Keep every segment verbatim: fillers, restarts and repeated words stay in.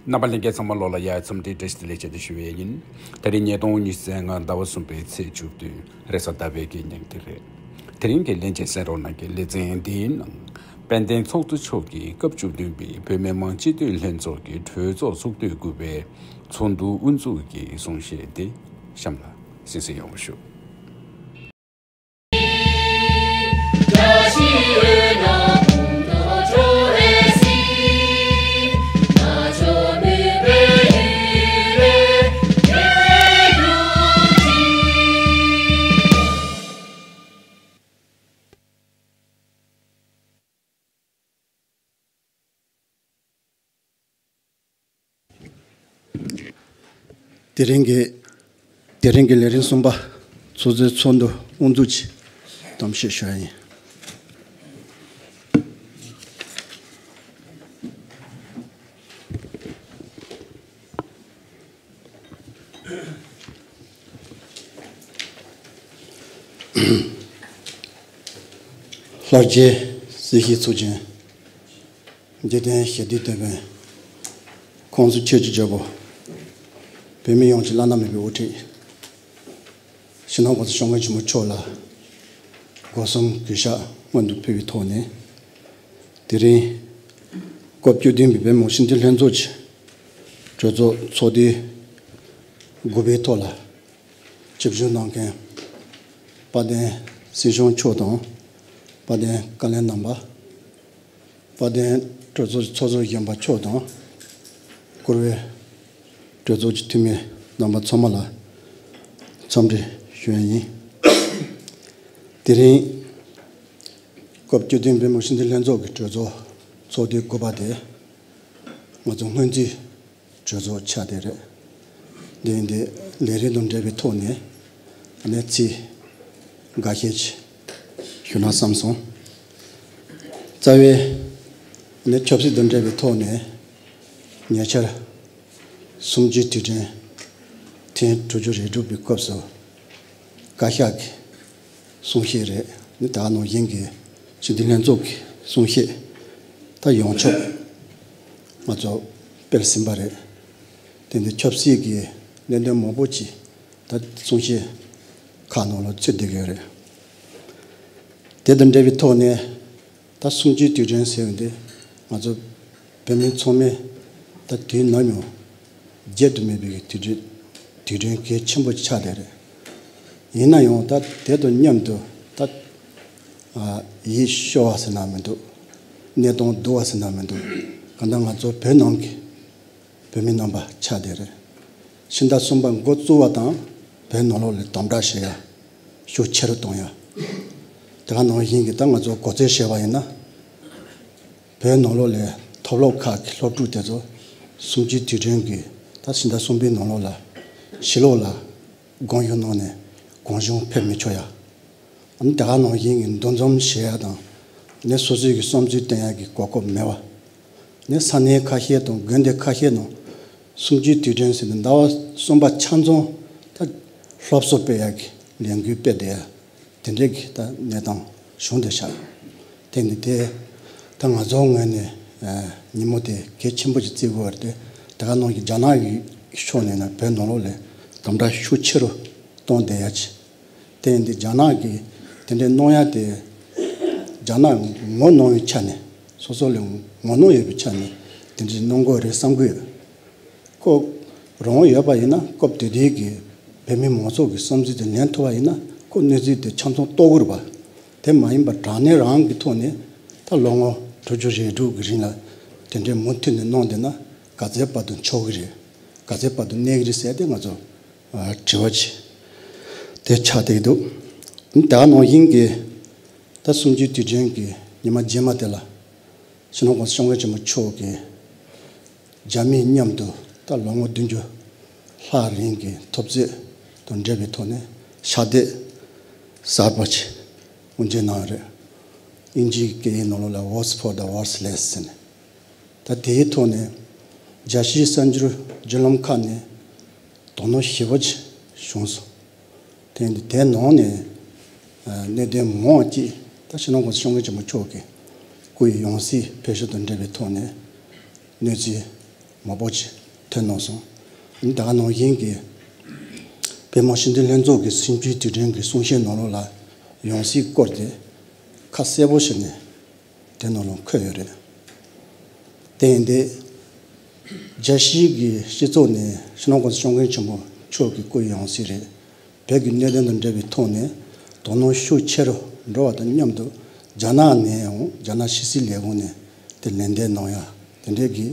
རྣམ་པ་ལྷན་རྒྱས་ཚང་མ་ལོ་ལ་ཡ་འཚམས་འདྲི་བཀྲ་ཤིས་བདེ་ལེགས་བཅས་ཏེ་ཞུ་བའི་ཡིན། དེ་རིང་ཉིས་སྟོང་ཉི་ཤུ་རྩ་ལྔ་ཟླ་བ་གསུམ་པའི་ཚེས་བཅུ་བདུན་རེས་གཟའ་ཟླ་བའི་གི་ཉིན་དེ་རེད། དེ་རིང་གི་ལྷན་རྒྱས་གསན་རོགས་གནང་གི་ལེ་ཚན་འདིའི་ནང་དཔལ་ལྡན་ཚོགས་གཙོ་མཆོག་གིས་སྐབས་བཅུ་བདུན་པའི་བོད་མི་མང་སྤྱི་འཐུས་ལྷན་ཚོགས་ཀྱི་གྲོས་ཚོགས་ཚོགས་དུས་དགུ་པའི་ཚོགས་འདུ་དབུ་འཛུགས་ཀྱི་གསུང་བཤད་དེ་གཤམ་ལ་གསན་གཟིགས་ཡོང་བ་ཞུ། དེ་རིང་གི་དེ་རིང་གི་ལས་རིམ་གསུམ་པ་ཚོགས་གཙོའི་ཚོགས་འདུ་དབུ་འཛུགས་ཀྱི་གཏམ་བཤད་ཞུ་ཡ་ཡིན། ལྷར་བཅས་སྲིད་ཞིའི་གཙུག་རྒྱན། འཇིག་རྟེན་ཞི་བདེའི་དེད་དཔོན། ཁམས་གསུམ་ཆོས་ཀྱི་རྒྱལ་པོ། བོད་མི་ཡོངས་ཀྱི་བླ་ན་མེད་པའི་དབུ་ཁྲིད། སྤྱི་ནོར་༸གོང་ས་༸སྐྱབས་མགོན་ཆེན་པོ་མཆོག་ལ་སྒོ་གསུམ་གུས་ཕྱག་སྔོན་དུ་ཕུལ་བའི་ཐོག་ནས། དེ་རིང་སྐབས་བཅུ་བདུན་པའི་བོད་མི་མང་སྤྱི་འཐུས་ལྷན་ཚོགས་ཀྱི་གྲོས་ཚོགས་ཚོགས་དུས་དགུ་པའི་ཐོག་ལ་ཆིབས་བསྒྱུར་གནང་མཁན་དཔལ་ལྡན་སྲིད་སྐྱོང་མཆོག་དང་། དཔལ་ལྡན་བཀའ་བློན་རྣམ་པ། དཔལ་ལྡན་གྲོས་ཚོགས་ཀྱི་ཚོགས་གཙོ་གཞོན་པ་མཆོག་དང་། བཀུར་འོས་གྲོས་ཚོགས་ཀྱི་འཐུས་མི་རྣམ་པ་ཚང་མ་ལ་འཚམས་འདྲི་ཞུ་ཡ་ཡིན། དེ་རིང་སྐབས་བཅུ་བདུན་པའི་བོད་མི་མང་སྤྱི་འཐུས་ལྷན་ཚོགས་ཀྱི་གྲོས་ཚོགས་ཚོགས་དུས་དགུ་པ་དེ་ང་ཚོ་སྔོན་རྩིས་གྲོས་ཚོགས་ཆགས་བསྡད་རེད། འདི་ཡིན་དུས་ལས་རིམ་དང་འབྲེལ་བའི་ཐོག་ནས་ཨ་ནི་ཚིག་འགའ་ཤས་ཅིག་ཞུ་ན་བསམ་སོང་། རྩ་བའི་ཨ་ནི་ཆབ་སྲིད་དང་འབྲེལ་བའི་ཐོག་ནས་ཉེ་ཆར་གསུམ་བཅུའི་དུས་དྲན་ཐེངས་དྲུག་ཅུ་རེ་དྲུག་པའི་སྐབས་སུ་བཀའ་ཤག་གི་གསུང་བཤད་རེད། ནི་ད་ནང་བཞིན་གྱི་སྤྱི་འཐུས་ལྷན་ཚོགས་ཀྱི་གསུང་བཤད་ད་ཡོངས་ཁྱབ་ང་ཚོ་སྤེལ་ཟིན་པ་རེད། དེ་འདི་ཆབ་སྲིད་ཀྱི་གནད་དོན་མང་པོ་ཅིག་ད་གསུང་བཤད་ཁག་ནང་ལ་ཚུད་བསྡད་ཀྱི་ཡོད་རེད། དེ་དང་འབྲེལ་བའི་ཐོག་ནས་ད་གསུམ་བཅུའི་དུས་དྲན་ཟེར་བ་འདི་ང་ཚོ་བོད་མི་ཚང་མས་ད་དུས་ནམ་ཡང་བརྗེད་དུ་མེད་པའི་དུས་དྲན་དུས་དྲན་གལ་ཆེན་པོ་ཆགས་བསྡད་རེད། ཡིན་ན་ཡང་ད་དེ་དང་མཉམ་དུ་ད་ཡིད་སྐྱོ་བ་ཟེར་ན་མི་འདུག་གནས་སྟངས་སྡུག་པ་ཟེར་ན་མི་འདུག་གང་ལྟར་ང་ཚོ་བོད་ནང་གི་བོད་མི་རྣམ་པ་ཆགས་བསྡད་རེད། ཕྱི་ཟླ་གསུམ་པ་འགོ་བཙུགས་པ་དང་བོད་ནང་ལོགས་ལ་དམ་དྲག་བྱེད་ཡ་ཤུགས་ཆེ་རུ་གཏོང་ཡ། དེ་ག་ནང་བཞིན་གྱི་ད་ང་ཚོ་གོ་ཚོད་བྱས་པ་ཡིན་ན། བོད་ནང་ལོགས་ལ་མཐོ་སློབ་ཁག་གི་སློབ་ཕྲུག་དེ་ཚོ་གསུམ་བཅུའི་དུས་དྲན་གྱི་ད་ཕྱི་ཟླ་གསུམ་པའི་ནང་ལོགས་ལ་ཕྱི་ལོགས་ལ་དགོངས་ཞུ་གནང་ནས་གང་བྱུང་ཕེབས་མི་ཆོག་ཡ། ཨ་ནི་དེ་ག་ནང་བཞིན་གྱི་འདུ་འཛོམས་བྱེད་ཡ་དང་། ནས་སོ་སོའི་གི་བསམ་ཚུལ་བསྟན་ཡ་གི་གོ་སྐབས་མེད་པ། ནས་ས་གནས་ཁ་ཤས་དང་དགོན་སྡེ་ཁ་ཤས་ནང་གསུམ་བཅུའི་དུས་དྲན་ཟེར་ནས་ཟླ་བ་གསུམ་པ་ཆ་ཚང་ད་སློབ་གསོ་སྤེལ་ཡ་གི་ལས་འགུལ་སྤེལ་བསྡད་ཡ། དེ་འདྲའི་གི་ད་གནས་སྟངས་བྱུང་བསྡད་ཤག་དེ་ནི་དེ་ད་ང་ཚོའི་ངོས་ནས་ཨ་ཉིན་མོ་དེ་གལ་ཆེན་པོ་ཞིག་བརྩི་དགོས་པ་རེད་དེ། དེ་ག་ནང་བཞིན་རྒྱ་ནག་གི་ཕྱོགས་ནས་ན་བོད་ནང་ལོགས་ལ་དམ་དྲག་ཤུགས་ཆེ་རུ་གཏོང་བསྡད་ཡ་ཅིག་དེ་ཡིན་དུས་རྒྱ་ནག་གིས་དེ་འདྲའི་གནང་ཡ་དེ་རྒྱ་ནག་ངོ་གནོང་བའི་ཆ་ནས་སོ་སོ་ལ་ངོ་གནོང་ཡོད་པའི་ཆ་ནས་དེ་འདྲའི་གནང་དགོས་རེད་བསམ་གྱི་ཡོད། ཁོ་རང་དབང་ཡོད་པ་ཡིན་ན་སྐབས་དེ་དུས་ཀྱི་བོད་མི་མང་ཚོགས་ཀྱི་བསམ་ཚུལ་དེ་ལེན་ཐུབ་པ་ཡིན་ན་ཁོ་གནས་ཚུལ་དེ་ཆ་ཚང་རྟོགས་ཀྱི་རེད་པ། དེ་མ་ཡིན་པར་དྲང་གནས་རང་གི་ཐོག་ནས་ད་ལོ་ངོ་དྲུག་ཅུ་རེ་དྲུག་གི་རིང་ལ་དེ་འདྲའི་མུ་མཐུད་ནས་གནང་བསྡད་ན་ག་ཚད་བར་དུ་ཆོག་གི་རེད། ག་ཚད་བར་དུ་གནས་ཀྱི་རེད་ཟེར་ཏེ་ང་ཚོ་ཨ་དྲི་བ་ཅིག་དེ་ཆགས་བསྡད་འདུག་ད་ནང་བཞིན་གྱི་ད་གསུམ་བཅུའི་དུས་དྲན་གྱི་ཉི་མ་རྗེས་མ་དེ་ལ་སྤྱི་ནོར་༸གོང་ས་༸སྐྱབས་མགོན་ཆེན་པོ་མཆོག་གིས་རྒྱ་མིའི་མཉམ་དུ་ད་ལོ་ངོ་བདུན་ཅུ་ལྷག་རིང་གི་འཐབ་རྩོད་དང་འབྲེལ་བའི་ཐོག་ནས་ཕྱག་དེབ་གསར་པ་ཅིག་དབུ་འབྱེད་གནང་ཡོད་རེད། དབྱིན་ཇིའི་སྐད་ཡིག་ནང་ལོགས་ལ་Voice for the Voiceless ཟེར་ནས། ད་དེའི་ཐོག་ནས་རྒྱལ་སྤྱིའི་གསར་འགྱུར་བརྒྱུད་ལམ་ཁག་ནས་དོ་སྣང་ཞེ་པོ་ཅིག་བྱུང་སོང་། དེ་ནི་དེའི་ནང་ནས་ཨ་གནད་དོན་མང་པོ་ཅིག་ད་སྤྱི་ནོར་༸གོང་ས་༸སྐྱབས་མགོན་ཆེན་པོ་མཆོག་གི་སྐུ་ཡི་ཡང་སྲིད་ཕེབས་ཕྱོགས་དང་འབྲེལ་བའི་ཐོག་ནས་གནས་ཚུལ་ མང་པོ་ཅིག་ཐོན་གནང་སོང་། ད་ག་ནང་བཞིན་གྱི་བོད་མི་སྤྱི་འཐུས་ལྷན་ཚོགས་ཀྱི་གསུམ་བཅུའི་དུས་དྲན་གྱི་གསུང་བཤད་ནང་ལོགས་ལ་ཡང་སྲིད་སྐོར་དེ་ཁ་གསལ་པོ་བྱས་ནས་དེ་ནང་ལ་འཁོད་ཡོད་རེད། དེ་ཡིན་དུས་རྒྱལ་སྤྱིའི་གི་སྤྱི་ཚོགས་ནས་སྤྱི་ནོར་༸གོང་ས་༸སྐྱབས་མགོན་ཆེན་པོ་མཆོག་གི་སྐུའི་ཡང་སྲིད་རེད། བོད་ཀྱི་གནད་དོན་དང་འབྲེལ་བའི་ཐོག་ནས་དོ་སྣང་ཤུགས་ཆེ་རུ་འགྲོ་བ་དང་མཉམ་དུ་རྒྱ་ནག་ནས་ཡང་རྒྱ་ནག་ཕྱི་སྲིད་ལས་ཁུངས་ནས་དེ་ལན་འདེབས་གནང་ཡ་དེ་འདྲའི་གི་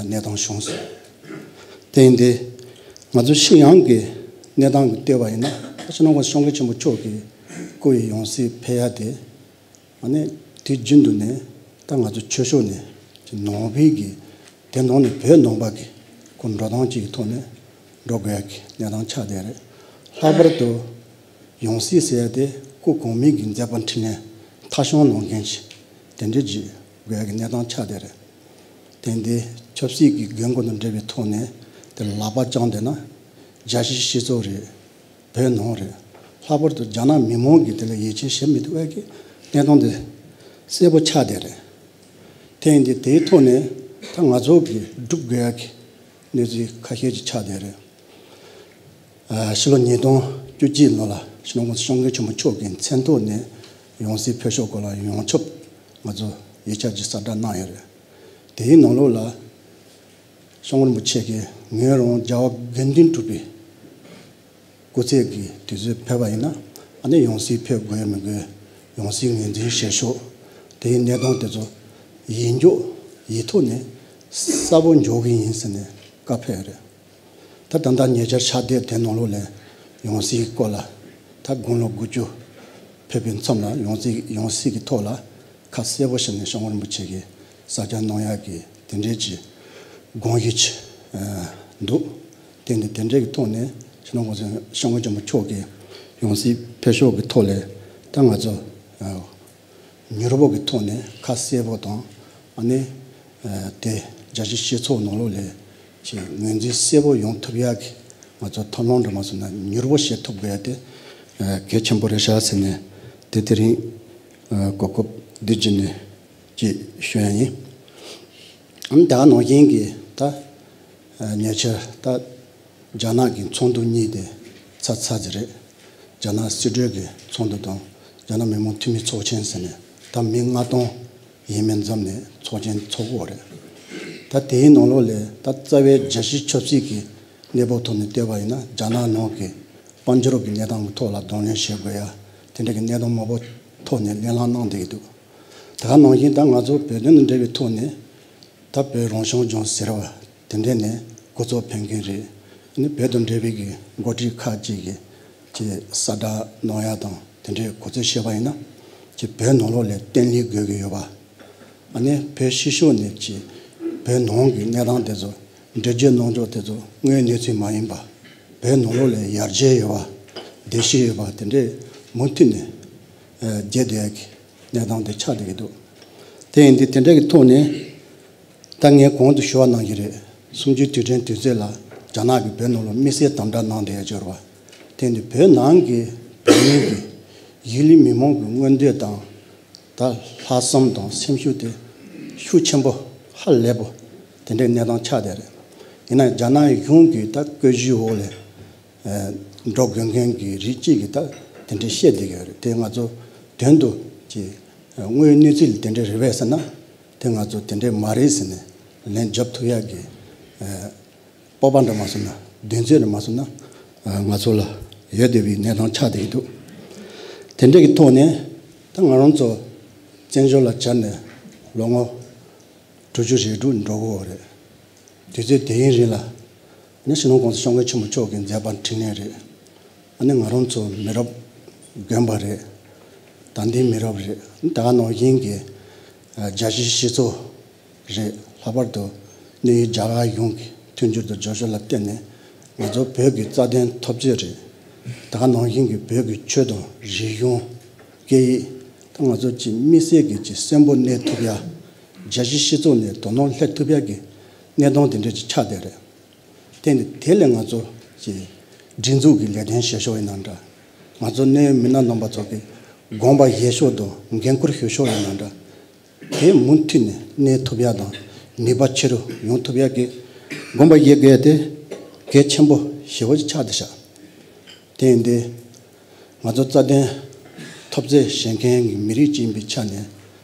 གནས་སྟངས་བྱུང་སོང་། དེ་ཡིན་དུས་ང་ཚོ་ཕྱི་ཡོང་གི་གནས་སྟངས་ཀྱི་ལྟོས་པ་ཡིན་ན་སྤྱི་ནོར་༸གོང་ས་༸སྐྱབས་མགོན་ཆེན་པོ་མཆོག་གི་སྐུའི་ཡང་སྲིད་ཕེབས་ཡ་དེ། ཨ་ནི་དུས་རྒྱུན་དུ་ནས་ད་ང་ཚོ་ཆོས་ཕྱོགས་ནས་ཀྱི་ནང་པའི་གི་དེ་ནང་ནས་བོད་ནང་པ་གི་ཁོ་འགྲོ་སྟངས་ཅིག་གི་ཐོག་ནས་འགྲོ་དགོས་ཡ་གི་གནས་སྟངས་ཆགས་བསྡད་རེད། ལྷག་པར་དུ་ཡང་སྲིད་ཟེར་ཡ་དེ་སྐུ་གོང་མའི་གི་མཛད་པ་འཕྲིན་ལས་མཐའ་སྐྱོང་གནང་མཁན་ཞིག་དེ་འདྲ་ཅིག་དགོས་ཡ་གི་གནས་སྟངས་ཆགས་བསྡད་རེད། དེ་འདི་ཆབ་སྲིད་ཀྱི་དགོས་མཁོ་དང་འབྲེལ་བའི་ཐོག་ནས་དེ་ལག་པ་བརྐྱངས་བསྡད་ན་རྒྱལ་སྤྱིའི་སྤྱི་ཚོགས་རེད། བོད་ནང་རེད། ལྷག་པར་དུ་རྒྱ་ནག་མི་མང་གིས་དེ་ལ་ཡིད་ཆེས་བྱེད་མི་ཐུབ་པའི་གི་གནས་སྟངས་དེ་གསལ་པོ་ཆགས་བསྡད་རེད། དེ་ཡིན་དུས་དེའི་ཐོག་ནས་ད་ང་ཚོ་གིས་སྒྲུབ་དགོས་ཡ་གི་གནས་ཚུལ་ཁ་ཤས་ཅིག་ཆགས་བསྡད་རེད། ཨ་ཕྱི་ལོ་ཉིས་སྟོང་བཅུ་གཅིག་ལོ་ལ་སྤྱི་ནོར་༸གོང་ས་༸སྐྱབས་མགོན་ཆེན་པོ་མཆོག་གི་མཚན་ཐོག་ནས་ཡང་སྲིད་ཕེབས་ཕྱོགས་སྐོར་ལ་ཡོངས་ཁྱབ་ང་ཚོ་ཡིག་ཆ་ཅིག་གསལ་བསྒྲགས་གནང་ཡོད་རེད། དེའི་ནང་ལོགས་ལ་སྐྱབས་མགོན་རིན་པོ་ཆེ་གིས་ངོས་རང་རྒྱལ་བ་དགེ་འདུན་གྲུབ་པའི་སྐུ་ཚེ་གི་དུས་ཚོད་ཕེབས་པ་ཡིན་ན་ཨ་ནི་ཡང་སྲིད་ཕེབས་དགོས་མི་དགོས། ཡང་སྲིད་ངོས་འཛིན་བྱེད་ཕྱོགས་དེའི་གནས་སྟངས་དེ་ཚོ་ཡིག་འཇོག་ཡིག་ཐོག་ནས་གསལ་པོ་འཇོག་གི་ཡིན་ཟེར་ནས་བཀའ་ཕེབས་རེད། ད་ད་ལྟ་ཉེ་ཆར་ཕྱག་དེབ་དེ་ནང་ལོགས་ལ་ཡང་སྲིད་སྐོར་ལ་ད་དགུང་ལོ་དགུ་བཅུ་ཕེབས་པའི་མཚམས་ལ་ཡང་སྲིད་ཡང་སྲིད་ཀྱི་ཐོག་ལ་ཁ་གསལ་པོ་བྱས་ནས་སྐྱབས་མགོན་རིན་པོ་ཆེ་གིས་གསལ་བསྒྲགས་གནང་ཡག་གི་དེ་འདྲའི་ཅིག་དགོངས་གཞི་ཅིག་འདུག་དེ་འདི་དེ་འདྲའི་གི་ཐོག་ནས་སྤྱི་ནོར་༸གོང་ས་༸སྐྱབས་མགོན་ཆེན་པོ་མཆོག་གི་ཡང་སྲིད་ཕེབས་ཕྱོགས་ཀྱི་ཐོག་ལ་ད་ང་ཚོ་མྱུར་པོ་གི་ཐོག་ནས་ཁ་གསལ་པོ་དང་ཨ་ནི་དེ་རྒྱལ་སྤྱིའི་སྤྱི་ཚོགས་ནང་ལོགས་ལ་ཅིག་ངོས་འཛིན་གསལ་པོ་ཡོང་ཐུབ་ཡག་གི་ང་ཚོ་ཐབས་ལམ་འདྲ་མ་བཟོས་ན་མྱུར་པོ་བྱེད་ཐུབ་དགོས་ཡ་དེ་གལ་ཆེན་པོ་རེད་ཤག་ཟེར་ནས་དེ་དེ་རིང་གོ་སྐབས་འདི་བརྒྱུད་ནས་ཅིག་ཞུ་ཡ་ཡིན། ཨ་ནི་ད་ག་ནང་བཞིན་གྱི་ད་ཉེ་ཆར་ད་རྒྱ་ནག་གི་ཚོགས་འདུ་གཉིས་དེ་ཚར་ཚར་ཟིན་རེད། རྒྱ་ནག་སྲིད་གྲོས་ཀྱི་ཚོགས་འདུ་དང་རྒྱ་ནག་མི་དམངས་འཐུས་མི་ཚོགས་ཆེན་ཟེར་ནས་ད་མི་ལྔ་སྟོང་ཡས་མས་འཛོམས་ནས་ཚོགས་ཆེན་ཚོགས་ཀྱི་ཡོད་རེད། ད་དེའི་ནང་ལོགས་ལ་ད་རྩ་བའི་རྒྱལ་སྤྱིའི་ཆབ་སྲིད་ཀྱི་གནས་བབ་ཐོག་ནས་བལྟས་པ་ཡིན་ན་རྒྱ་ནག་ནང་གི་དཔལ་འབྱོར་གྱི་གནས་སྟངས་ཀྱི་ཐོག་ལ་གདོང་ལེན་བྱེད་དགོས་ཡ་དེ་འདྲ་གི་གནས་སྟངས་མང་པོ་ཐོག་ནས་གླེང་སློང་གནང་བསྡད་ཀྱི་འདུག་ད་ག་ནང་བཞིན་ད་ང་ཚོ་བོད་དོན་དང་འབྲེལ་བའི་ཐོག་ནས་ད་བོད་རང་སྐྱོང་ལྗོངས་ཟེར་བ་དེ་འདྲས་ནས་འགོ་ཚུགས་ཕེབས་མཁན་རེད། ཨ་ནི་བོད་དང་འབྲེལ་བའི་གི་འགོ་ཁྲིད་ཁག་ཅིག་གིས་ཅིག་གསལ་བསྒྲགས་གནང་ཡ་དང་དེ་འདྲས་གོ་ཚོད་བྱས་པ་ཡིན་ན་ཅིག་བོད་ནང་ལོགས་ལ་བརྟན་ལྷིང་དགོས་ཀྱི་ཡོད་པ། ཨ་ནི་བོད་ཕྱི་ཕྱོགས་ནས་ཅིག་བོད་ནང་གི་གནས་སྟངས་དེ་ཚོ་འགྲེལ་བརྗོད་གནང་ཕྱོགས་དེ་ཚོ་དངོས་གནས་ཚུལ་མ་ཡིན་པ། བོད་ནང་ལོགས་ལ་ཡར་རྒྱས་ཡོད་པ། བདེ་སྐྱིད་ཡོད་པ་དེ་འདྲས་མུ་མཐུད་ནས་ཨ་རྒྱས་བསྡད་ཡ་གི་གནས་སྟངས་དེ་ཆགས་བསྡད་ཀྱི་འདུག་དེ་ཡིན་དུས་དེ་འདྲ་གི་ཐོག་ནས་ད་ངས་གོང་དུ་ཞུ་བ་ནང་བཞིན་རེད། གསུམ་བཅུའི་དུས་དྲན་དུས་ཚོད་ལ་རྒྱ་ནག་གིས་བོད་ནང་ལ་དམིགས་བསལ་དམ་དྲག་གནང་བསྡད་ཡ་ཅིག་ཡོད་རེད་བ། དེ་ཡིན་དུས་བོད་ནང་གི་བོད་མི་གི་ཡུལ་མི་མང་གི་མངོན་འདོད་དང་ད་ལྷག་བསམ་དང་སེམས་ཤུགས་དེ་ཤུགས་ཆེན་པོ་ཧ་ལས་པོ་དེ་འདྲའི་གནས་སྟངས་ཆགས་བསྡད་རེད། ཡིན་ན་རྒྱ་ནག་གཞུང་གི་ད་བཀོད་ཇུས་འོག་ལ་འགྲོ་དགོས་མཁན་གྱི་རིགས་གཅིག་གིས་ད་དེ་འདྲའི་བཤད་བསྡད་ཀྱི་ཡོད་རེད། དེ་ང་ཚོ་དོན་དུ་ཀྱི་དངོས་ཡོད་གནས་ཚུལ་དེ་འདྲའི་རེད་པས་ཟེར་ན་དེ་ང་ཚོ་དེ་འདྲའི་མ་རེད་ཟེར་ནས་ལན་རྒྱབ་ཐུབ་ཡག་གི་སྤོབས་པ་འདྲ་མ་སོང་ན་གདེང་ཚོད་འདྲ་མ་སོང་ན་ང་ཚོ་ལ་ཡོད་བསྡད་པའི་གནས་སྟངས་ཆགས་བསྡད་ཀྱི་འདུག་དེ་འདྲ་གི་ཐོག་ནས་ད་ང་རང་ཚོ་བཙན་བྱོལ་ལ་བཅར་ནས་ལོ་ངོ་དྲུག་ཅུ་རེ་དྲུག་འགྲོ་གི་ཡོད་རེད། དུས་ཚོད་དེའི་རིང་ལ་ནི་སྤྱི་ནོར་༸གོང་ས་༸སྐྱབས་མགོན་ཆེན་པོ་མཆོག་གི་མཛད་པ་འཕྲིན་ལས་རེད། ཨ་ནི་ང་རང་ཚོ་མི་རབས་རྒན་པ་རེད། ད་ལྟའི་མི་རབས་རེད། ད་ག་ནང་བཞིན་གྱི་ཨ་རྒྱལ་སྤྱིའི་སྤྱི་ཚོགས་རེད། ལྷག་པར་དུ་གནས་ཡུལ་རྒྱ་གར་གཞུང་གི་མཐུན་འགྱུར་དང་རྒྱབ་སྐྱོར་ལ་བརྟེན་ནས་ང་ཚོ་བོད་ཀྱི་རྩ་དོན་འཐབ་རྩོད་རེད། ད་ག་ནང་བཞིན་གྱི་བོད་ཀྱི་ཆོས་དང་རིག་གཞུང་སྐད་ཡིག་ད་ང་ཚོ་ཅིག་དམིགས་བསལ་གྱི་ཅིག་གསོན་པོ་གནས་ཐུབ་ཡ། རྒྱལ་སྤྱིའི་སྤྱི་ཚོགས་ནས་དོ་སྣང་སླེབས་ཐུབ་ཡ་གི་གནས་སྟངས་དེ་འདྲ་ཅིག་ཆགས་བསྡད་རེད། དེ་ནི་དེ་ལས་ང་ཚོ་ཅིག་སྒྲིག་འཛུགས་ཀྱི་ལས་དོན་བྱེད་ཕྱོགས་ཡིན་ན་འདྲ། ང་ཚོ་གནད་ཡོད་མི་སྣ་རྣམ་པ་ཚོ་གི་དགོངས་པ་བཞེས་ཕྱོགས་དང་འགན་ཁུར་ཞུ་ཕྱོགས་ཡིན་ན་འདྲ། དེ་མུ་མཐུད་ནས་གནས་ཐུབ་ཡ་དང་ ནུས་པ་ཆེ་རུ་ཡོང་ཐུབ་ཡག་གི་དགོངས་པ་བཞེས་དགོས་ཡ་དེ་གལ་ཆེན་པོ་ཞེ་པོ་ཅིག་ཆགས་བསྡད་ཤག་དེ་ཡིན་དུས། ང་ཚོ་རྩ་དོན་འཐབ་རྩོད་བྱེད་མཁན་གྱི་མི་རིགས་ཅིག་ཡིན་པའི་ཆ་ནས།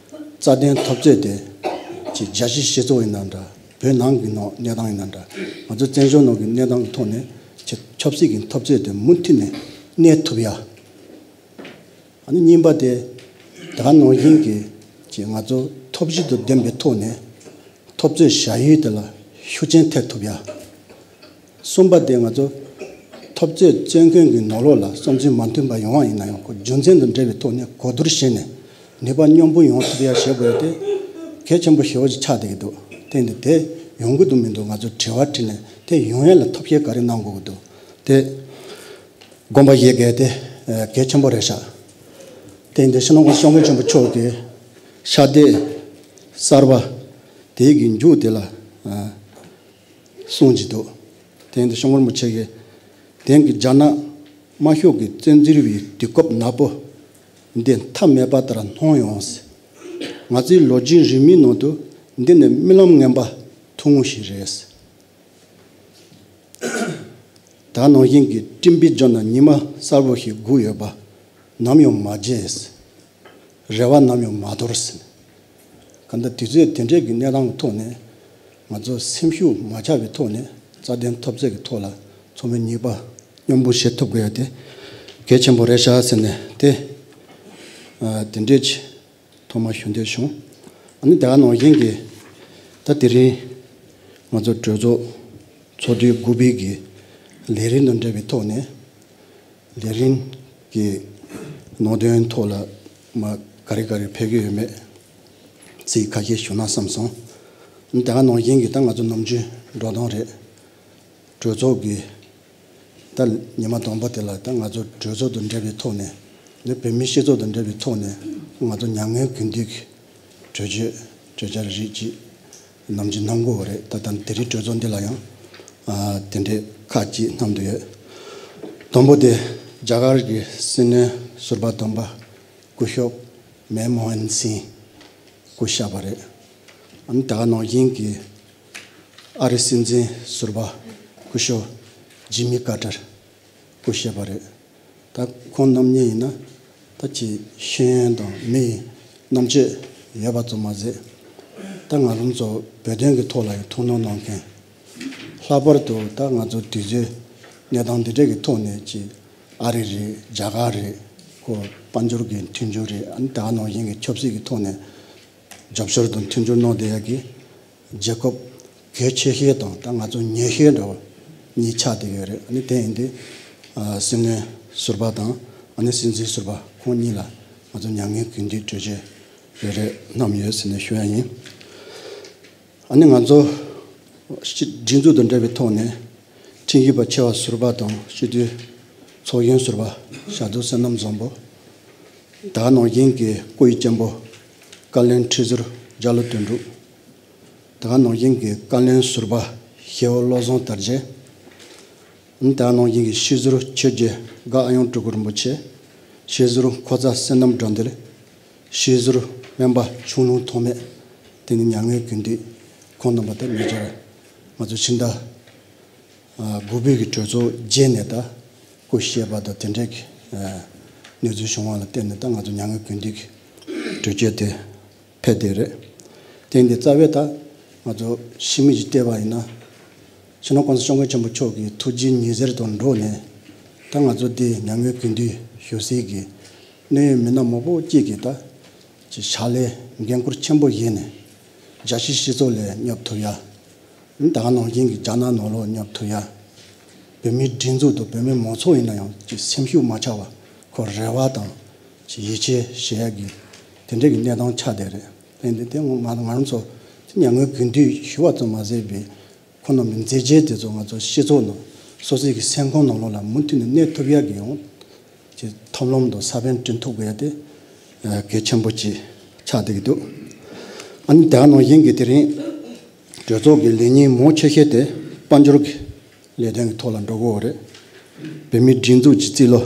རྩ་དོན་འཐབ་རྩོད་དེ་ཅིག་རྒྱལ་སྤྱིའི་སྤྱི་ཚོགས་ཡིན་ན་འདྲ། བོད་ནང་གི་ནང་གནས་སྟངས་ཡིན་ན་འདྲ། ང་ཚོ་བཙན་བྱོལ་ནང་གི་གནས་སྟངས་ཀྱི་ཐོག་ནས་ཅིག་ཆབ་སྲིད་ཀྱི་འཐབ་རྩོད་དེ་མུ་མཐུད་ནས་གནས་ཐུབ་ཡ། ཨ་ནི་གཉིས་པ་དེ། ད་ག་ནང་བཞིན་གྱི་ཅིག་ང་ཚོ་སྟོབས་ཤུགས་དང་ལྡན་པའི་ཐོག་ནས་འཐབ་རྩོད་བྱ་ཡུལ་དེ་ལ་ཤུགས་རྐྱེན་ཐེབས་ཐུབ་ཡ། གསུམ་པ་དེ་ང་ཚོ་འཐབ་རྩོད་རྩོད་མཁན་གྱི་ནང་ལོགས་ལ་བསམ་ཚུལ་མ་མཐུན་པ་ཡོང་བ་ཡིན་ན་ཡང་ཁོ་རྒྱུ་མཚན་དང་འབྲེལ་བའི་ཐོག་ནས་གོ་བསྡུར་བྱས་ནས་ནུས་པ་མཉམ་སྤུངས་ཡོང་ཐུབ་ཡ་བྱེད་དགོས་ཏེ། གལ་ཆེན་པོ་ཞེ་པོ་ཅིག་ཆགས་བསྡད་ཀྱི་འདུག་དེ་འདི་དེ་ཡོང་གི་འདུག་མི་འདུག་ང་ཚོ་དྲི་བ་དྲིས་ནས་དེ་ཡོང་ཡ་ལ་ཐབས་ཤེས་ག་རེ་གནང་དགོས་ཀྱི་འདུག་དེ་དགོངས་པ་བཞེས་དགོས་དེ་གལ་ཆེན་པོ་རེད་ཤག་དེ་འདི་སྤྱི་ནོར་༸གོང་ས་༸སྐྱབས་མགོན་ཆེན་པོ་མཆོག་གི་ཕྱག་དེབ་གསར་པ་དེའི་གི་མཇུག་དེ་ལ། གསུངས་ཀྱི་འདུག་དེ་ཡིན་དུས་༸གོང་ས་༸སྐྱབས་མགོན་རིན་པོ་ཆེ་གིས། དེང་གི་རྒྱ་ནག་དམར་ཤོག་གིས་བཙན་འཛུལ་བའི་དུས་སྐབས་ནག་པོ་འདི་མཐའ་མེད་པ་ལྟར་སྣང་ཡོང་། ང་ཚོའི་ལོ་རྒྱུས་རིང་མོའི་ནང་དུ་འདི་ནི་རྨི་ལམ་ངན་པ་ཐུང་ངུ་ཞིག་རེད། ད་ནང་བཞིན་གྱི་སྤྲིན་པའི་རྒྱབ་ན་ཉི་མ་གསལ་པོ་ཞིག་སྒུག་ཡོད་པ་ནམ་ཡང་མ་བརྗེད། རེ་བ་ནམ་ཡང་མ་དོར་ཟིན། གང་ལྟར་དུས་ཚོད་དེ་འདྲའི་གི་གནས་སྟངས་ཐོག་ནས་ང་ཚོ་སེམས་ཤུགས་མ་ཆག་པའི་ཐོག་ནས་རྩ་དོན་འཐབ་རྩོད་ཀྱི་ཐོག་ལ་ཚང་མས་ནུས་པ་མཉམ་སྤུངས་བྱེད་ཐུབ་དགོས་ཡ་དེ་གལ་ཆེན་པོ་རེད་ཤག་ཟེར་ནས་དེ་དེ་འདྲས་ཀྱི་ཐོག་མ་ཞུ་འདོད་བྱུང་། ཨ་ནི་དེ་ག་ནང་བཞིན་གྱི་ད་དེ་རིང་ང་ཚོ་གྲོས་ཚོགས་ཚོགས་དུས་དགུ་པའི་གི་ལས་རིམ་དང་འབྲེལ་བའི་ཐོག་ནས། ལས་རིམ་གྱི་ནང་དོན་ཐོག་ལ་མ་ག་རེ་ག་རེ་ཕེབས་ཀྱི་ཡོད་མེད་ཚིག་ཁ་ཤས་ཞུ་ན་བསམ་སོང་། ད་ག་ནང་བཞིན་གྱི་ད་ང་ཚོ་ནམ་རྒྱུན་འགྲོ་སྟངས་རེད། གྲོས་ཚོགས་ཀྱི་ད་ཉི་མ་དང་པོ་དེ་ལ་ད་ང་ཚོ་གྲོས་ཚོགས་དང་འབྲེལ་བའི་ཐོག་ནས་ནི་བོད་མིའི་སྤྱི་ཚོགས་དང་འབྲེལ་བའི་ཐོག་ནས་ང་ཚོ་མྱ་ངན་གུས་འདུད་ཀྱི་གྲོས་ཆོད་གྲོས་འཆར་རིགས་ཅིག་ནམ་རྒྱུན་གནང་དགོས་པ་རེད། ད་ལྟ་དེ་རིང་གྲོས་ཚོགས་འདི་ལ་ཡང་ཨ་དེ་འདྲའི་ཁག་ཅིག་གནང་འདུག་ཡོད། དང་པོ་དེ་རྒྱ་གར་གྱི་སྲིད་བློན་ཟུར་པ་དམ་པ་སྐུ་ཞབས་མན་མོ་ཧན་སིང་སྐུ་གཤེགས་པ་རེད། ཨ་ནི་ད་ག་ནང་བཞིན་གྱི་ཨ་རིའི་སྲིད་འཛིན་ཟུར་པ་སྐུ་ཞབས་ཇི་མི་ཀར་ཏར་སྐུ་གཤེགས་པ་རེད། ད་ཁོང་རྣམ་གཉིས་ཡིན་ན་ད་ཅིག་ཤེས་ཡོན་དང་མི་ཡི་རྣམ་དཔྱོད་ཡོད་པ་ཙམ་མ་ཟད། ད་ང་རང་ཚོ་བོད་དོན་གྱི་ཐོག་ལ་ཡང་ཐུགས་སྣང་གནང་མཁན། ལྷག་པར་དུ་ད་ང་ཚོ་དུས་ཚོད་གནས་སྟངས་འདི་འདྲ་གི་ཐོག་ནས་ཅིག་ཨ་རི་རེད། རྒྱ་གར་རེད། ཁོ་དཔལ་འབྱོར་གྱི་མཐུན་འགྱུར་རེད། ཨ་ནི་ད་ག་ནང་བཞིན་གྱི་ཆབ་སྲིད་ཀྱི་ཐོག་ནས་རྒྱབ་སྐྱོར་དང་མཐུན་འགྱུར་གནང་བསྡད་ཡག་གི་རྒྱལ་ཁབ་གལ་ཆེ་ཤོས་དང་ད་ང་ཚོ་ཉེ་ཤོས་འདྲ་བ་གཉིས་ཆགས་བསྡད་ཡོད་རེད། ཨ་ནི་དེ་ཡིན་དུས་ཨ་སྲིད་བློན་ཟུར་པ་དང་ཨ་ནི་སྲིད་འཛིན་ཟུར་པ་ཁོང་གཉིས་ལ་ང་ཚོ་མྱ་ངན་གུས་འདུད་གྲོས་ཆོད་རེ་རེ་བསྣམས་ཡོད་ཟེར་ནས་ཞུ་ཡ་ཡིན། ཨ་ནི་ང་ཚོ་སྤྱི་སྒྲིག་འཛུགས་དང་འབྲེལ་བའི་ཐོག་ནས་ཁྲིམས་ཞིབ་པ་ཆེ་བ་ཟུར་པ་དང་སྤྱི་འཐུས་ཚོགས་གཞོན་ཟུར་པ་ཞྭ་དུང་བསོད་ནམས་བཟང་པོ། ད་ག་ནང་བཞིན་གྱི་སྐུ་ཡི་གཅེན་པོ་བཀའ་བློན་ཁྲི་ཟུར་རྒྱ་ལོ་དོན་གྲུབ། ད་ག་ནང་བཞིན་གྱི་བཀའ་བློན་ཟུར་པ་ཞེ་བོ་བློ་བཟང་དར་རྒྱས། ད་ག་ནང་བཞིན་གྱི་སྤྱི་ཟུར་ཆོས་རྗེ་དགའ་ཨ་ཡང་སྤྲུལ་སྐུ་རིན་པོ་ཆེ། སྤྱི་ཟུར་ཁོ་ཚ་བསོད་ནམས་དགྲ་འདུལ། སྤྱི་ཟུར་སྨན་པ་ཁྱུང་ལུང་ཐོགས་མེད། དེ་ནི་མྱ་ངན་གུས་འདུད་ཁོང་རྣམ་པ་ད་ཉེ་ཆར་ང་ཚོ་ཕྱི་ཟླ་དགུ་པའི་གི་གྲོས་ཚོགས་རྗེས་ནས་ད་སྐུ་གཤེགས་པ་དང་དེ་འདྲའི་གི་གནས་ཚུལ་བྱུང་བ་ལ་བརྟེན་ནས་ད་ང་ཚོ་མྱ་ངན་གུས་འདུད་ཀྱི་གྲོས་ཆོད་དེ་ཕེབས་བསྡད་རེད། དེ་འདི་རྩ་བའི་ད་ང་ཚོ་ཕྱི་མིག་ཅིག་བལྟས་པ་ཡིན་ན། སྤྱི་ནོར་༸གོང་ས་༸སྐྱབས་མགོན་ཆེན་པོ་མཆོག་གི་ཐུགས་རྗེའི་ཉི་ཟེར་དང་འགྲོགས་ནས་ད་ང་ཚོ་འདི་མྱ་ངན་གུས་འདུད་ཞུ་སའི་གི་གནད་ཡོད་མི་སྣ་མང་པོ་གཅིག་གིས་ད་ཅིག་ཕྱག་ལས་འགན་ཁུར་ཆེན་པོ་བཞེས་ནས་རྒྱལ་སྤྱིའི་སྤྱི་ཚོགས་ལ་སྙོབ་ཐུབ་ཡ། ད་ག་ནང་བཞིན་གྱི་རྒྱ་ནག་ནང་ལོགས་སྙོབ་ཐུབ་ཡ། བོད་མིའི་སྒྲིག་འཛུགས་དང་བོད་མི་མང་ཚོགས་ཡིན་ན་ཡང་ཅིག་སེམས་ཤུགས་མ་ཆག་པ་ཁོ་རེ་བ་དང་ཅིག་ཡིད་ཆེས་བྱེད་ཡ་གི་དེ་འདྲའི་གི་གནས་སྟངས་ཆགས་བསྡད་རེད། དེ་འདི་དེ་ང་ང་རང་ཚོ་ཅིག་མྱ་ངན་གུས་འདུད་ཞུ་བ་ཙམ་མ་ཟད་པའི་ཁོང་རྣམ་པའི་མཛད་རྗེས་དེ་ཚོ་ང་ཚོ་སྤྱི་ཚོགས་ནང་སོ་སོའི་གི་སེམས་ཁོང་ནང་ལོགས་ལ་མུ་མཐུད་ནས་གནས་ཐུབ་ཡ་གི་ཡོང་ཅིག་ཐབས་ལམ་དང་ས་བོན་བསྐྲུན་ཐུབ་དགོས་ཡ་དེ་གལ་ཆེན་པོ་ཅིག་ཆགས་བསྡད་ཀྱི་འདུག་ཨ་ནི་དེ་ག་ནང་བཞིན་གྱི་དེ་རིང་གྲོས་ཚོགས་ཀྱི་ལས་ཉིན་མང་ཆེ་ཤོས་དེ་དཔལ་འབྱོར་གྱི་ལས་དོན་གྱི་ཐོག་ལ་འགྲོ་དགོས་པ་རེད། བོད་མིའི་སྒྲིག་འཛུགས་ཀྱི་རྩིས་ལོ་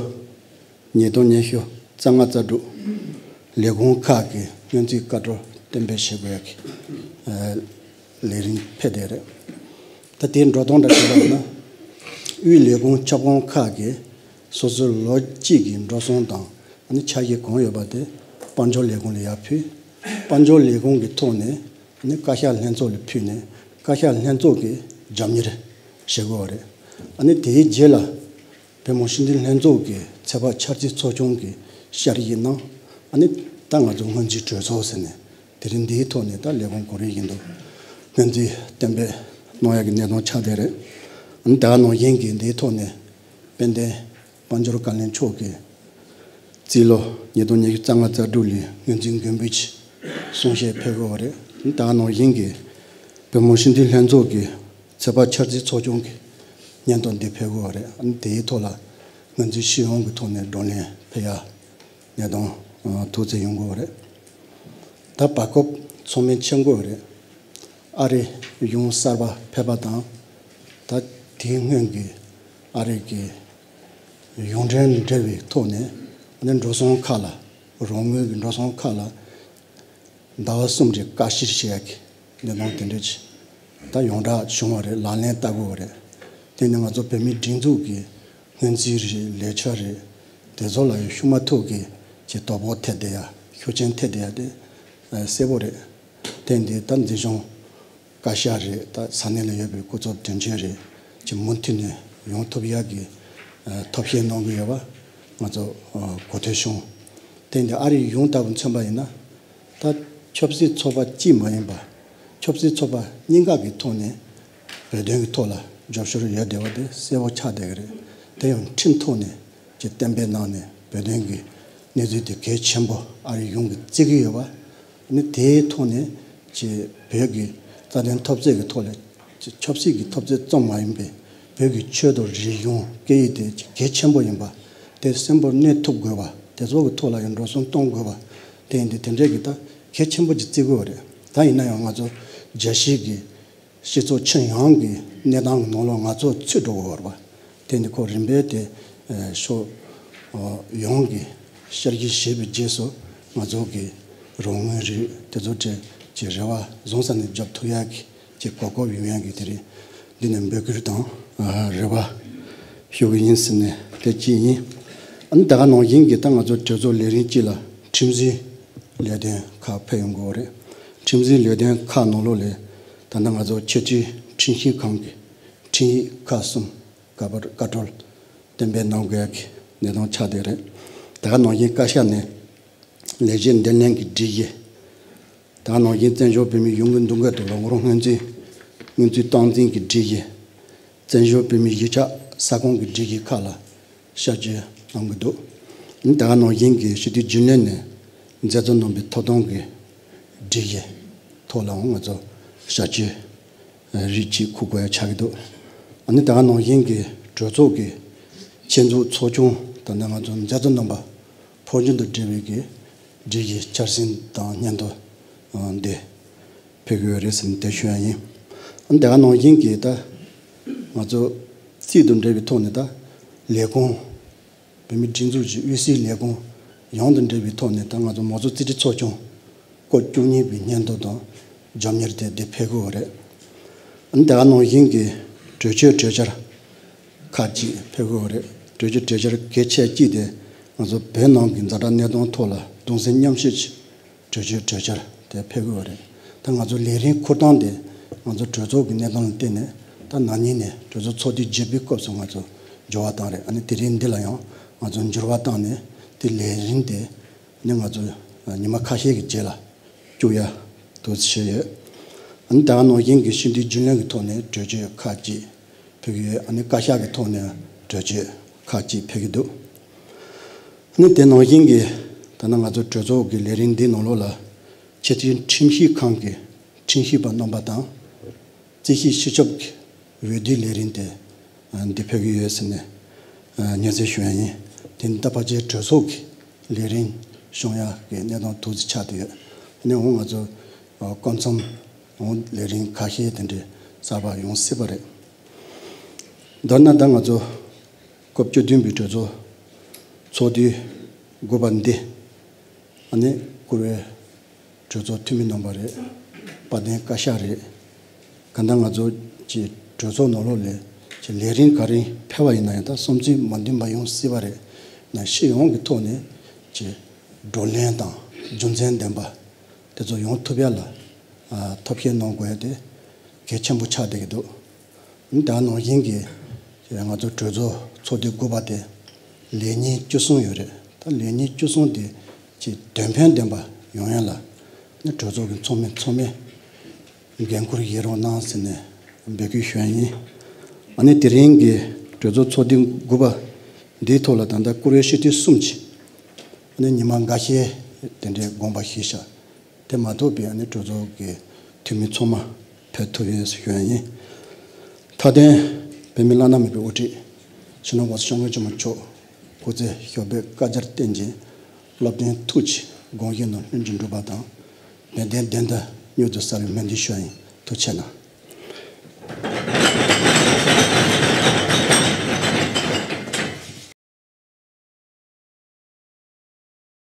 ཉིས་སྟོང་ཉི་ཤུ་རྩ་ལྔ་རྩ་དྲུག་ལས་ཁུངས་ཁག་གི་སྔོན་རྩིས་བཀའ་འཁྲོལ་གཏན་འབེབས་བྱེད་དགོས་ཡ་གི་ ལས་རིམ་ཕེབས་བསྡད་རེད། ད་དེའི་འགྲོ་སྟངས་འདྲ་བྱས་པ་ཡིན་ན། དབུས་ལས་ཁུངས་ཁྱབ་ཁོངས་ཁག་གིས་སོ་སོའི་ལོ་གཅིག་གི་འགྲོ་སོང་དང་ཨ་ནི་ཆ་ཤས་གང་ཡོད་པ་དེ་དཔལ་འབྱོར་ལས་ཁུངས་ལ་ཡར་ཕུལ། དཔལ་འབྱོར་ལས་ཁུངས་ཀྱི་ཐོག་ནས་ཨ་ནི་བཀའ་ཤག་ལྷན་ཚོགས་ལ་ཕུལ་ནས། བཀའ་ཤག་ལྷན་ཚོགས་ཀྱིས་རྒྱབ་གཉེར་བྱེད་དགོས་པ་རེད། ཨ་ནི་དེའི་རྗེས་ལ་བོད་མི་སྤྱི་འཐུས་ལྷན་ཚོགས་ཀྱི་ཚོད་དཔག་འཆར་རྩིས་ཚོགས་ཆུང་གིས་བསྐྱར་ཞིབ་གནང་། ཨ་ནི་ད་ང་ཚོ་སྔོན་རྩིས་གྲོས་ཚོགས་ཟེར་ནས་དེ་རིང་འདིའི་ཐོག་ནས་ད་ལས་ཁུངས་གོ་རིམ་བཞིན་དུ་སྔོན་རྩིས་གཏན་འབེབས་གནང་ཡག་གི་གནས་སྟངས་ཆགས་བསྡད་རེད། ཨ་ནི་ད་ག་ནང་བཞིན་གྱི་འདིའི་ཐོག་ནས་དཔལ་ལྡན་དཔལ་འབྱོར་བཀའ་བློན་མཆོག་གིས་རྩིས་ལོ་ཉིས་སྟོང་ཉི་ཤུ་རྩ་ལྔ་རྩ་དྲུག་ལོའི་སྔོན་རྩིས་དགོངས་པ་གི་གསུང་བཤད་ཕེབས་དགོས་པ་རེད། ཨ་ནི་ད་ག་ནང་བཞིན་གྱི་བོད་མི་སྤྱི་འཐུས་ལྷན་ཚོགས་ཀྱི་ཚོད་དཔག་འཆར་རྩིས་ཚོགས་ཆུང་གི་སྙན་ཐོ་འདི་ཕེབས་དགོས་པ་རེད། ཨ་ནི་དེའི་ཐོག་ལ་སྔོན་རྩིས་སྤྱི་ཡོངས་ཀྱི་ཐོག་ནས་བགྲོ་གླེང་ཕེབས་ཡག་གནས་སྟངས་ཐུགས་བརྩེ་ཡོང་དགོས་པ་རེད། ད་བར་སྐབས་ཚང་མས་མཁྱེན་གྱི་ཡོད་རེད། ཨ་རིའི་གཞུང་གསར་པ་ཕེབས་པ་དང་། ད་དེའི་སྔོན་གྱི་ཨ་རི་གི་གཞུང་འབྲེལ་འབྲེལ་བའི་ཐོག་ནས་ཨ་ནི་འགྲོ་སོང་ཁག་ལ་རོགས་དངུལ་གྱི་འགྲོ་སོང་ཁག་ལ་ཟླ་བ་གསུམ་རེ་བསྐྱར་ཞིབ་བྱེད་ཡག་གི་གནས་སྟངས་དེ་འདྲ་ཅིག་ད་ཡོངས་གྲགས་བྱུང་བ་རེད། ལག་ལེན་བསྟར་དགོས་པ་རེད། དེ་ནི་ང་ཚོ་བོད་མིའི་སྒྲིག་འཛུགས་ཀྱི་སྔོན་རྩིས་རེད། ལས་འཆར་རེད། དེ་ཚོ་ལ་ཡང་ཤུགས་མ་ཐུག་གི་ཅིག་དོ་ཕོག་ཐེབས་བསྡད་ཡག་ཤུགས་རྐྱེན་ཐེབས་བསྡད་ཡག་དེ་གསལ་པོ་རེད། དེ་འདི་ད་འཛིན་སྐྱོང་བཀའ་ཤག་རེད། ད་ས་གནས་ལ་ཡོད་པའི་སྐུ་ཚབ་དོན་གཅོད་རེད། ཅིག་མུ་མཐུད་ནས་ཡོང་ཐུབ་ཡག་གི་ཐབས་ཤེས་གནང་གི་ཡོད་པ་ང་ཚོ་གོ་ཐོས་བྱུང་། དེ་འདི་ཨ་རིའི་གཞུང་ལྟ་བུ་མཚོན་པ་ཡིན་ན། ད་ཆབ་སྲིད་ཚོགས་པ་གཅིག་མ་ཡིན་པ། ཆབ་སྲིད་ཚོགས་པ་གཉིས་ཀ་གི་ཐོག་ནས་བོད་དོན་གྱི་ཐོག་ལ་རྒྱབ་སྐྱོར་ཡོད་བསྡད་པ་དེ་གསལ་པོ་ཆགས་བསྡད་ཀྱི་རེད། དེ་ཡང་ཁྲིམས་ཐོག་ནས་ཀྱི་གཏན་འབེབས་གནང་ནས་བོད་དོན་གྱི་གནས་ཚུལ་དེ་གལ་ཆེན་པོ་ཨ་རིའི་གཞུང་གིས་བརྩི་གི་ཡོད་པ། ནི་དེའི་ཐོག་ནས་ཀྱི་བོད་ཀྱི་རྩ་དོན་འཐབ་རྩོད་ཀྱི་ཐོག་ལ་ཆབ་སྲིད་ཀྱི་འཐབ་རྩོད་ཙམ་མ་ཡིན་པའི་བོད་ཀྱི་ཆོས་དང་རིག་གཞུང་སྐད་ཡིག་དེ་གལ་ཆེན་པོ་ཡིན་པ། དེ་སེམས་པར་གནས་ཐུབ་དགོས་པ། དེ་ཚོ་གི་ཐོག་ལ་ཡང་འགྲོ་སོང་གཏོང་དགོས་པ། དེ་ཡིན་དུས་དེ་འདྲའི་གི་ད་གལ་ཆེན་པོ་ཅིག་བརྩི་དགོས་པ་རེད། ད་ཡིན་ན་ཡང་ང་ཚོ་རྒྱལ་སྤྱིའི་གི་སྤྱི་ཚོགས་ཁྱོན་ཡོངས་ཀྱི་གནས་སྟངས་ཀྱི་ནང་ལོགས་ང་ཚོ་ཚུད་འགྲོ་དགོས་པ་རེད་པ། དེ་ནི་ཁོ་རིམ་པས་དེ་ཕྱོགས་ཡོངས་ཀྱི་བསྐྱར་ཞིབ་བྱས་པའི་རྗེས་སུ་ང་ཚོ་གི་རོགས་དངུལ་རིགས་དེ་ཚོ་གྲས་ཀྱི་རེ་བ་བཟང་ས་ནས་རྒྱབ་ཐུབ་ཡག་གི་ཀྱི་གོ་སྐབས་ཡོང་ཡག་གི་དེ་རིང་འདི་ནས་འབོད་སྐུལ་དང་རེ་བ་ཞུ་གི་ཡིན་ཟེར་ནས་དེ་གཅིག་ཡིན། ཨ་ནི་ད་ག་ནང་བཞིན་གྱི་ད་ང་ཚོ་གྲོས་ཚོགས་ལས་རིམ་གཅིག་ལ་ཁྲིམས་བཟོའི་ལས་དོན་ཁག་ཕེབས་ཡོང་གི་ཡོད་རེད། ཁྲིམས་བཟོའི་ལས་དོན་ཁག་ནང་ལོགས་ལས་ད་ལྟ་ང་ཚོ་ཆེས་མཐོའི་ཁྲིམས་ཞིབ་ཁང་གི་ཁྲིམས་ཡིག་ཁག་གསུམ་བཀའ་པར་བཀའ་འཁྲོལ་གཏན་འབེབས་གནང་དགོས་ཡག་གི་གནས་སྟངས་ཆགས་བསྡད་རེད། ད་ག་ནང་བཞིན་བཀའ་ཤག་ནས་ལས་བྱེད་འདེམས་ལྷན་གྱི་སྒྲིག་གཞི། ད་ག་ནང་བཞིན་བཙན་བྱོལ་བོད་མིའི་ཡོང་སྒོའི་འདུ་འགོད་དང་ལོ་ངོར་སྔོན་རྩིས་སྔོན་རྩིས་སྟངས་འཛིན་གྱི་སྒྲིག་གཞི། བཙན་བྱོལ་བོད་མིའི་གཞིས་ཆགས་ས་ཁོངས་ཀྱི་སྒྲིག་གཞི་ཁག་ལ་བསྐྱར་བཅོས་གནང་གི་འདུག་ཨ་ནི་ད་ག་ནང་བཞིན་གྱི་སྤྱི་འཐུས་རྒྱུན་ལས་ནས་མཛད་གཙོ་རྣམ་པའི་ཐོབ་ཐང་གི་སྒྲིག་གཞི་ཐོག་ལའང་ང་ཚོ་བསྐྱར་བཅོས་རིགས་གཅིག་འཁུར་དགོས་ཡ་ཆགས་ཀྱི་འདུག་ཨ་ནི་ད་ག་ནང་བཞིན་གྱི་གྲོས་ཚོགས་ཀྱི་ཆེད་འཛུགས་ཚོགས་ཆུང་ད་ནི་ང་ཚོ་མཛད་གཙོ་རྣམ་པ་འཕོ་འགྱུར་དང་འབྲེལ་བའི་གི་སྒྲིག་གཞི་འཆར་ཟིན་དང་སྙན་ཐོ་འདི་ཕེབས་ཀྱི་ཡོད་རེད་ཟེར་ནས་དེ་ཞུ་ཡ་ཡིན། ཨ་ནི་ད་ག་ནང་བཞིན་གྱི་ད་ང་ཚོ་རྩིས་དང་འབྲེལ་བའི་ཐོག་ནས་ད་ལས་ཁུངས་བོད་མིའི་སྒྲིག་འཛུགས་ཀྱི་དབུས་སའི་ལས་ཁུངས་ཡོངས་དང་འབྲེལ་བའི་ཐོག་ནས་ད་ང་ཚོ་མང་གཙོ་རྩིས་ཁྲའི་ཚོགས་ཆུང་སྐབས་བཅུ་གཉིས་པའི་སྙན་ཐོ་དང་རྒྱབ་གཉེར་དེ་འདི་ཕེབས་ཀྱི་ཡོད་རེད། ཨ་ནི་ད་ག་ནང་བཞིན་གྱི་གྲོས་ཆོད་གྲོས་འཆར་ཁག་ཅིག་ཕེབས་ཀྱི་ཡོད་རེད། གྲོས་ཆོད་གྲོས་འཆར་གལ་ཆེ་གཅིག་དེ་ང་ཚོ་བོད་ནང་གི་ཛ་དྲག་གནས་སྟངས་ཐོག་ལ་གདུང་སེམས་མཉམ་སྐྱེད་ཀྱི་གྲོས་ཆོད་གྲོས་འཆར་དེ་ཕེབས་ཀྱི་ཡོད་རེད། ད་ང་ཚོ་ལས་རིམ་འཁུར་སྟངས་དེ་ང་ཚོ་གྲོས་ཚོགས་ཀྱི་གནས་སྟངས་ལ་བརྟེན་ནས་ད་ན་ནིང་ནས་གྲོས་ཚོགས་ཚོགས་དུས་བརྒྱད་པའི་སྐབས་སུ་ང་ཚོ་འགྱུར་བ་བཏང་རེད། ཨ་ནི་དེ་རིང་འདི་ལ་ཡང་ང་ཚོ་འགྱུར་བ་བཏང་ནས་དེ་ལས་རིམ་དེ་ནི་ང་ཚོ་ཉི་མ་ཁ་ཤས་ཀྱི་རྗེས་ལ་བཅུག་ཡ་འདུག་བྱས་ཡོད། ཨ་ནི་ད་ག་ནང་བཞིན་གྱི་སྤྱི་འཐུས་རྒྱུན་ལས་ཀྱི་ཐོག་ནས་གྲོས་ཆོད་ཁག་ཅིག་ཕེབས་ཀྱི་ཡོད། ཨ་ནི་བཀའ་ཤག་གི་ཐོག་ནས་གྲོས་ཆོད་ཁག་ཅིག་ཕེབས་ཀྱི་འདུག་ཨ་ནི་དེ་ནང་བཞིན་གྱི་ད་ནང་ང་ཚོ་གྲོས་ཚོགས་ཀྱི་ལས་རིམ་འདིའི་ནང་ལོགས་ལ་ཆེས་མཐོའི་ཁྲིམས་ཞིབ་ཁང་གི་ཁྲིམས་ཞིབ་པ་རྣམ་པ་དང་། རྩིས་ཞིབ་སྤྱི་ཁྱབ་ཀྱི་འོས་བསྡུའི་ལས་རིམ་དེ་འདི་ཕེབས་ཀྱི་ཡོད་ཟེར་ནས་སྙན་སེང་ཞུ་ཡ་ཡིན། དེ་ནི་ད་ཕལ་ཆེར་གྲོས་ཚོགས་ཀྱི་ལས་རིམ་སྐྱོང་ཡག་གི་གནས་སྟངས་འདུག་སེ་ཆགས་བསྡད་ཡོད། ཨ་ནི་འོང་ང་ཚོ་སྐབས་མཚམས་འོང་ལས་རིམ་ཁ་ཤས་དེ་འདྲའི་གསར་པ་ཡོང་སྲིད་པ་རེད། མདོར་ན་ད་ང་ཚོ་སྐབས་བཅུ་བདུན་པའི་གྲོས་ཚོགས་ཚོགས་དུས་དགུ་པ་འདི་ཨ་ནི་བཀུར་འོས་གྲོས་ཚོགས་འཐུས་མི་རྣམ་པ་རེད། དཔལ་ལྡན་བཀའ་ཤག་རེད། གང་ལྟར་ང་ཚོ་ཀྱི་གྲོས་ཚོགས་ནང་ལོགས་ལ་ཀྱི་ལས་རིམ་ག་རེ་ཕེབས་པ་ཡིན་ན་ཡང་ད་བསམ་ཚུལ་མ་མཐུན་པ་ཡོང་སྲིད་པ་རེད། ན་སྤྱི་ཡོངས་ཀྱི་ཐོག་ནས་ཀྱི་བགྲོ་གླེང་དང་རྒྱུ་མཚན་ལྡན་པ་དེ་ཚོ་ཡོང་ཐུབ་ཡ་ལ་ཨ་ཐབས་ཤེས་གནང་དགོས་ཡ་དེ་གལ་ཆེན་པོ་ཆགས་བསྡད་ཀྱི་འདུག་ད་ནང་བཞིན་གྱི་ང་ཚོ་གྲོས་ཚོགས་ཚོགས་དུས་དགུ་པ་དེ་ལས་ཉིན་བཅུ་གསུམ་ཡོད་རེད། ད་ལས་ཉིན་བཅུ་གསུམ་དེ་ཀྱི་དོན་ཕན་ལྡན་པ་ཡོང་ཡ་ལ་ནི་གྲོས་ཚོགས་ཀྱི་ཚོགས་མི་ཚང་མས་འགན་འཁུར་བཞེས་རོགས་གནང་ཟེར་ནས་འབོད་སྐུལ་ཞུ་ཡ་ཡིན། ཨ་ནི་དེ་རིང་གི་གྲོས་ཚོགས་ཚོགས་དུས་དགུ་པ་འདིའི་ཐོག་ལ་ད་ལྟ་བཀུར་འོས་སྤྱི་འཐུས་གསུམ་གྱིས་ཨ་ནི་ཉི་མ་འགའ་ཤས་དེ་འདྲའི་དགོངས་པ་བཞེས་ཤག་དེ་མ་གཏོགས་པའི་ཨ་ནི་གྲོས་ཚོགས་ཀྱི་འཐུས་མི་ཚང་མ་ཕེབས་ཐུབ་ཡོད་ཟེར་ཞུ་ཡ་ཡིན། མཐའ་དོན་བོད་མི་བླ་ན་མེད་པའི་དབུ་ཁྲིད་སྤྱི་ནོར་༸གོང་ས་༸སྐྱབས་མགོན་ཆེན་པོ་མཆོག་སྐུ་ཚེ་ཞབས་པད་བསྐལ་བརྒྱར་བརྟན་ཅིང་། རླབས་ཆེན་ཐུགས་ཀྱི་དགོངས་བཞེད་རྣམས་ལྷུན་གྱིས་འགྲུབ་པ་དང་། བདེན་བདེན་བདེན་དུ་མྱུར་དུ་གསལ་བའི་སྨོན་འདུན་ཞུ་ཡ་ཡིན། ཐུགས་རྗེ་གནང་།